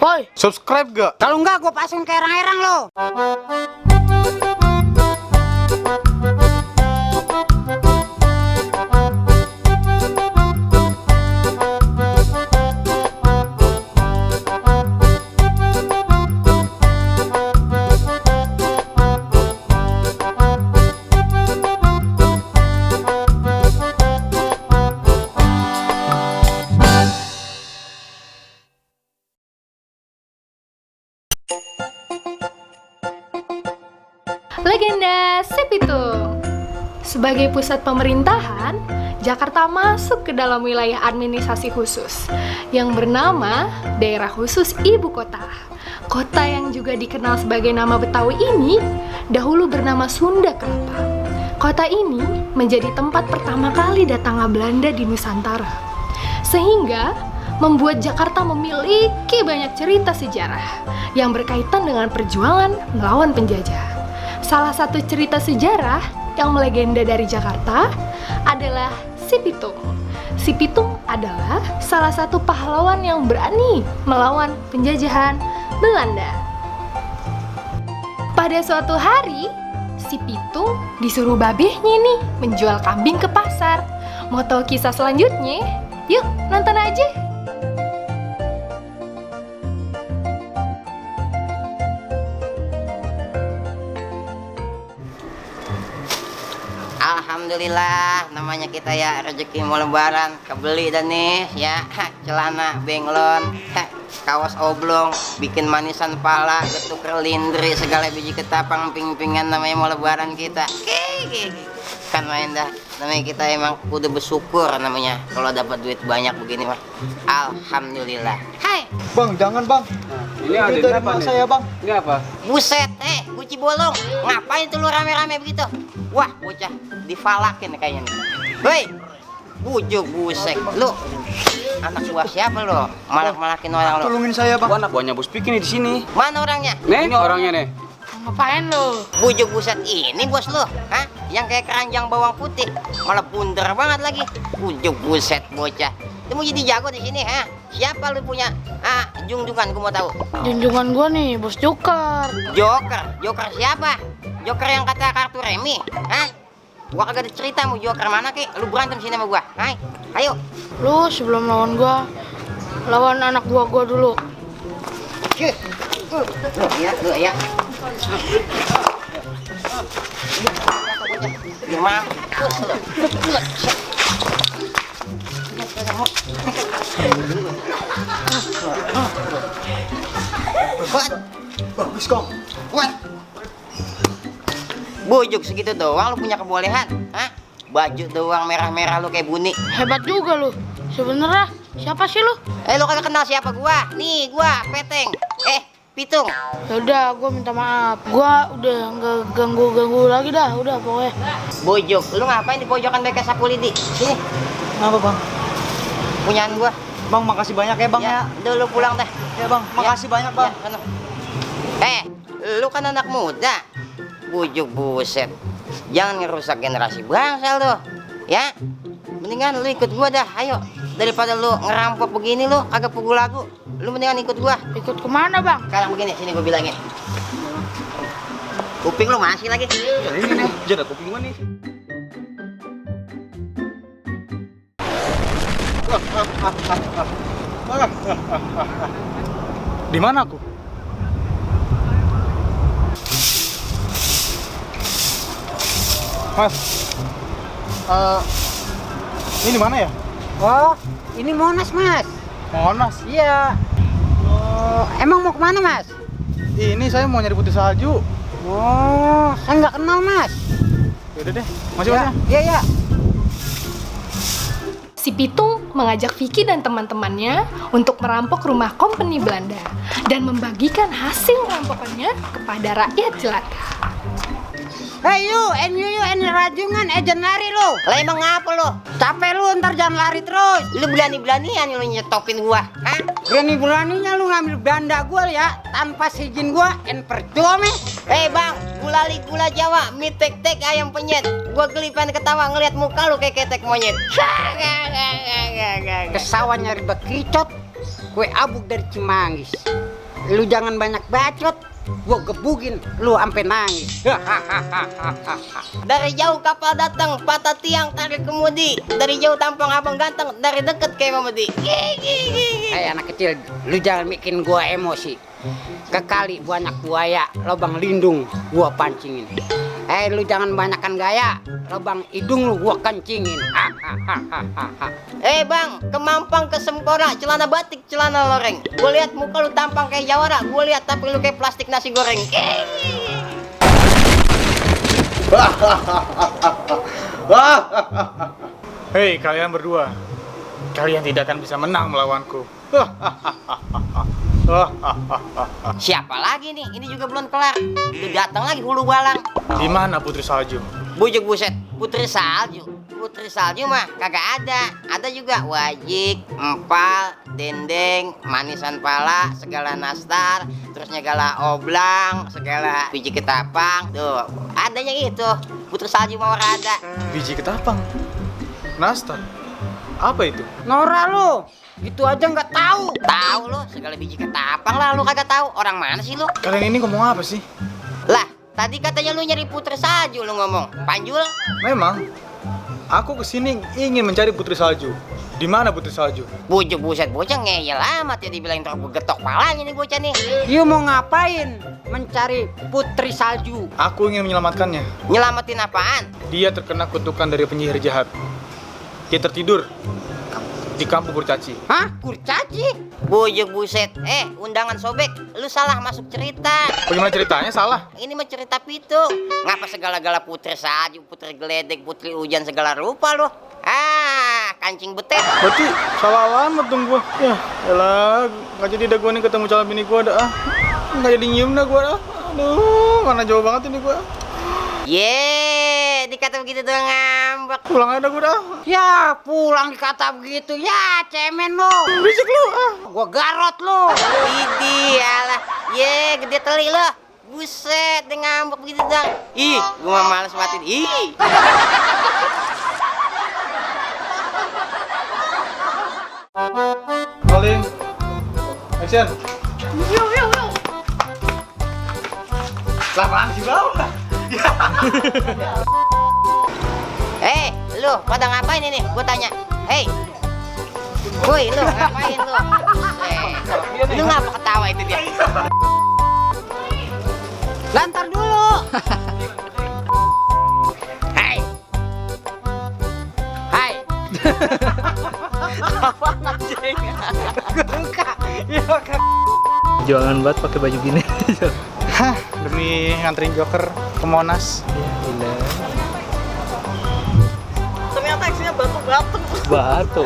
Woi, Subscribe gak? kalau enggak gue pasang ke erang-erang lo. Legenda Si Pitung. Sebagai pusat pemerintahan, Jakarta masuk ke dalam wilayah administrasi khusus yang bernama Daerah Khusus Ibu Kota. Kota yang juga dikenal sebagai nama Betawi ini dahulu bernama Sunda Kelapa. Kota ini menjadi tempat pertama kali datangnya Belanda di Nusantara, sehingga membuat Jakarta memiliki banyak cerita sejarah yang berkaitan dengan perjuangan melawan penjajah. Salah satu cerita sejarah yang melegenda dari Jakarta adalah Si Pitung. Si Pitung adalah salah satu pahlawan yang berani melawan penjajahan Belanda. Pada suatu hari, Si Pitung disuruh babehnya nih menjual kambing ke pasar. Mau tahu kisah selanjutnya? Yuk, nonton aja! Alhamdulillah, namanya kita ya rezeki mau lebaran, kebeli dan nih ya celana benglon, kaos oblong, bikin manisan pala, getuk lindri, segala biji ketapang ping-pingan, namanya mau lebaran kita. Kan main dah, namanya kita emang kudu bersyukur namanya kalau dapat duit banyak begini mah. Alhamdulillah. Hai, Bang, jangan bang. Ini ada dari apa nih? saya bang. Ini apa? buset, guci bolong, ngapain tuh lu rame-rame begitu? Wah, bocah difalakin kayaknya nih. Hei, bujuk busek, lu anak buah siapa lo? Malak-malakin orang lo. Tolongin saya bang. Gua anak buahnya Bos Piki nih di sini. Mana orangnya? Nih, orangnya nih. Ngapain lo? Bujuk buset ini bos lo, hah? Yang kayak keranjang bawang putih, malah bunder banget lagi. Bujuk buset bocah. Lu mau jadi jago di sini, ha? Siapa lu punya? Junjungan gua mau tahu. Junjungan gua nih, Bos Joker. Joker, Joker siapa? Joker yang kata kartu remi, hah? Gua kagak ada cerita mau Joker mana kek? Lu berantem sini sama gua, hai? Ayo. Lu sebelum lawan gua, lawan anak buah gua dulu. Lu ya. Gimana? Kuat, Bagus kong. kuat. Bujuk segitu doang lu punya kebolehan, hah? Baju doang merah-merah lu kayak bunyi. Hebat juga lu. Sebenarnya siapa sih lu? Lu kagak kenal siapa gua? Nih, gua Peteng. Pitung. Yaudah, gua minta maaf. Gua udah nggak ganggu lagi dah. Udah pokoknya. Bujuk, lu ngapain di pojokan bekas sapu lidi? Sini, Kenapa bang? punyaan gua. Bang, makasih banyak ya bang ya. Udah lu pulang dah. Ya bang, makasih banyak bang. Ya, sana. Lu kan anak muda. Bujuk buset. Jangan ngerusak generasi bangsa lu. Ya. Mendingan lu ikut gua dah, ayo. Daripada lu ngerampok begini lu agak pukul lagu. Lu mendingan ikut gua. Ikut kemana bang? Sekarang begini, sini gua bilangin. Kuping lu masih lagi. Ini nih, jaga kuping gua nih. Di mana aku? Mas, ini mana ya? Oh, ini Monas, Mas. Monas. Iya. Oh, emang mau kemana, Mas? Ini saya mau nyari putih salju. Oh, saya nggak kenal, Mas. Yaudah deh, masih mas ya. Iya, iya. Si Pitung mengajak Vicky dan teman-temannya untuk merampok rumah company Belanda dan membagikan hasil rampokannya kepada rakyat jelata. Hey you, and rajungan, jangan lari lu. Lah emang ngapa lu? Capek lu, ntar jangan lari terus. Lu berani-beranian lu nyetopin gua, hah? Berani-beraninya lu ngambil Belanda gua ya, tanpa izin gua, percuma. Bang, gulali gula Jawa, mie tek-tek ayam penyet. Gua gelipan ketawa ngeliat muka lu kayak ketek monyet. Kesawan nyari bekicot, kue abuk dari Cimanggis. lu jangan banyak bacot. Gua gebugin lu sampai nangis. Dari jauh kapal datang, patah tiang tarik kemudi. Dari jauh tampang abang ganteng, dari deket kayak memedi. Anak kecil, lu jangan bikin gua emosi. Kekali banyak buaya, lubang lindung gua pancingin. Lu jangan banyakkan gaya, lubang hidung lu gua kencingin. Bang, ke Mampang ke Sempora, celana batik, celana loreng. Gue lihat muka lu tampang kayak jawara, gue lihat tapi lu kayak plastik nasi goreng. Hei kalian berdua, kalian tidak akan bisa menang melawanku. Siapa lagi nih? Ini juga belum kelar. Udah datang lagi hulu balang. Di mana Putri Salju? Bujuk buset, putri salju. Putri salju mah kagak ada. Ada juga wajik, empal, dendeng, manisan pala, segala nastar, terus segala oblang, segala biji ketapang. Tuh, adanya gitu. Putri salju mah ora ada. Biji ketapang. Nastar. Apa itu? Nora lu, gitu aja nggak tahu. Tahu lu segala biji ketapang lah lu kagak tahu. Orang mana sih lu? Kalian ini ngomong apa sih? Lah, tadi katanya lu nyari putri salju lu ngomong. Panjul? Memang, aku kesini ingin mencari Putri Salju. Di mana Putri Salju? Bujuk buset bocah ngeyel amat ya dibilang terus getok palanya nih bocah nih. You mau ngapain? Mencari putri salju. Aku ingin menyelamatkannya. Nyelamatin apaan? Dia terkena kutukan dari penyihir jahat. Dia tertidur di kampung kurcaci. Hah? Kurcaci? Bujuk buset. Undangan sobek. Lu salah masuk cerita. Bagaimana ceritanya salah? Ini mah cerita pitung. Ngapa segala-gala putri salju, putri geledek, putri hujan segala rupa lu? Kancing betet. Berarti salah alamat dong gua. Ya, elah, nggak jadi dah gua nih ketemu calon bini gua dah. Nggak jadi nyium dah gua dah. Aduh, mana jauh banget ini gua. Dikata begitu doang ngambek. Pulang aja dah gua dah. Ya pulang dikata begitu. Ya cemen lu. Berisik lu. Gua garot lu. Idi alah. Gede teli lo. Buset, dia ngambek begitu doang. Ih, gua mah males matiin. Ih. Rolling. Action. Lapangan sih bau. Lu pada ngapain ini? Gua tanya. Woi, lu ngapain lu? Lu ngapa ketawa itu dia? Lantar dulu. Hai. Jualan banget pakai baju gini. Hah, demi nganterin Joker ke Monas. Ternyata isinya batu-batu. Batu.